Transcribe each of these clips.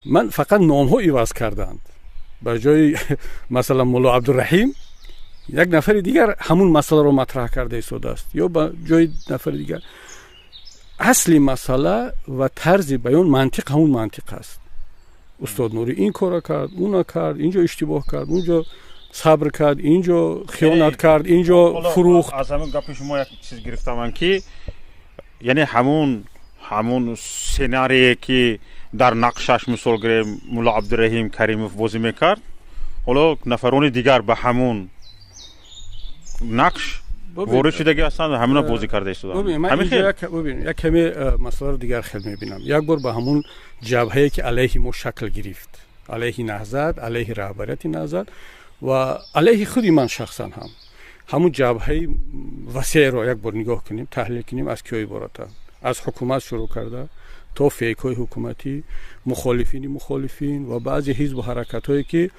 Ман фақат номҳо иваз карданд. Ба ҷои, масалан, Мулло Абдураҳим як нафари дигар ҳамун масъаларо матраҳ карда истодааст ё ба ҷои нафари дигар. Асли масъала ва тарзи баён, мантиқ ҳамун мантиқ аст. Устод Нурӣ ин кора кард, уна кард, инҷо иштибоҳ кард, унҷо сабр кард, инҷо хиёнат кард, инҷо фурӯхт. Аз ҳамин гапи шумо як чиз гирифтаман, ки яъне ҳамун сценарие, ки дар нақшаш, мисол гирем, Мулло Абдураҳим Каримов бозӣ мекард, ҳоло нафарони дигар ба ҳамун нақш ворид шудагӣ ҳастанд ва ҳамина бозӣ карда истоданд. Як каме масъаларо дигар хел мебинам. Як бор ба ҳамун ҷабҳае, ки алайҳи мо шакл гирифт, алайҳи Наҳзат, алайҳи раҳбарияти Наҳзат ва алайҳи худи ман шахсан ҳам, ҳамун ҷабҳаи васеъро як бор нигоҳ кунем, таҳлил кунем, аз киҳо иборатанд: аз ҳукумат шурӯъ карда то фейкҳои ҳукуматӣ, мухолифини мухолифин ва баъзе ҳизбу ҳаракатҳое, ки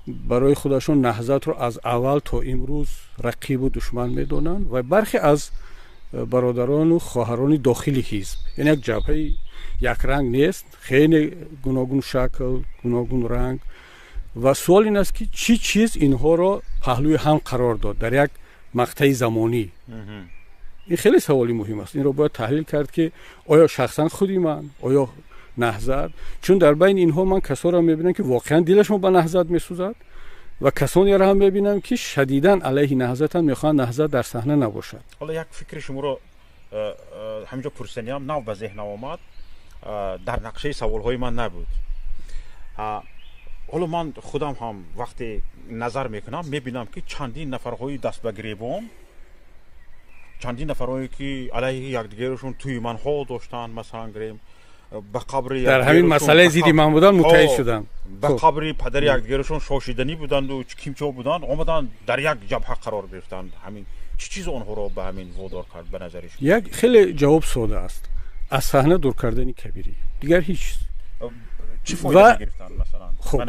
барои худашон Наҳзатро аз аввал то имрӯз рақибу душман медонанд, ва бархе аз бародарону хоҳарони дохили ҳизб. Яъне як ҷабҳаи якранг нест, хеле гуногун шакл, гуногун ранг. Ва суол ин аст, ки чӣ чиз инҳоро паҳлӯи ҳам қарор дод дар як мақтаи замонӣ? Ин хеле саволи муҳим аст. Инро бояд таҳлил кард, ки оё шахсан худи ман, оё Наҳзат. Чун дар байни инҳо ман касоро мебинам, ки воқеан дилашон ба Наҳзат месӯзад, ва касонеро ҳам мебинам, ки шадидан алайҳи Наҳзатанд, мехоҳанд Наҳзат дар саҳна набошад. Ҳоло як фикри шуморо ҳаминҷо пурсаниям нав ба зеҳнам омад, дар нақшаи саволҳои ман набуд. Ҳоло ман худам ҳам вақте назар мекунам, мебинам, ки чандин нафарҳои даст ба гиребон, чандин нафарҳое, ки алайҳи якдигарашон туйманҳо доштанд, масалан гирем, ба қабри Дар ҳамин масъалаи зидди ман будан муттаҳид шуданд. Ба қабри падари якдигарашон шошиданӣ буданду кимчо буданд, омаданд, дар як ҷабҳа қарор гирифтанд. Ҳамин чӣ чиз онҳоро ба ҳамин водор кард, ба назари шумо? Як хеле ҷавоб сода аст: аз саҳна дур кардани Кабирӣ, дигар ҳеҷ чиз. Чӣ фоида гирифтанд, масалан? Хуб,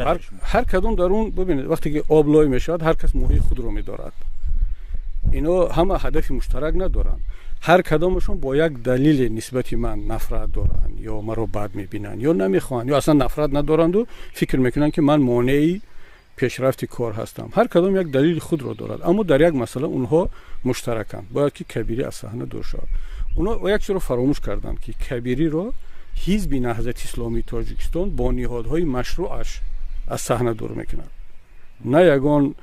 ҳар кадом дар он, бибинед, вақте ки об лой мешавад, ҳар кас моҳии худро медорад. Ино ҳама ҳадафи муштарак надоранд. Ҳар кадомашон бо як далеле нисбати ман нафрат доранд ё маро бад мебинанд, ё намехоҳанд, ё аслан нафрат надоранду фикр мекунанд, ки ман монеи пешрафти кор ҳастам. Ҳар кадом як далели худро дорад, аммо дар як масъала онҳо муштараканд: бояд ки Кабирӣ аз саҳна дур шавад. Онҳо як чизро фаромӯш карданд, ки Кабириро Ҳизби Наҳзати Исломии Тоҷикистон бо ниҳодҳои машрӯъаш аз саҳна дур мекунад, на ягон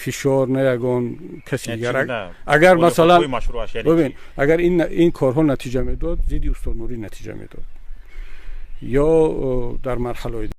фишор, на ягон каси дигар. Агар, масалан, бибин, агар ин корҳо натиҷа медод, зидди устод Нурӣ натиҷа медод ё дар марҳалаҳои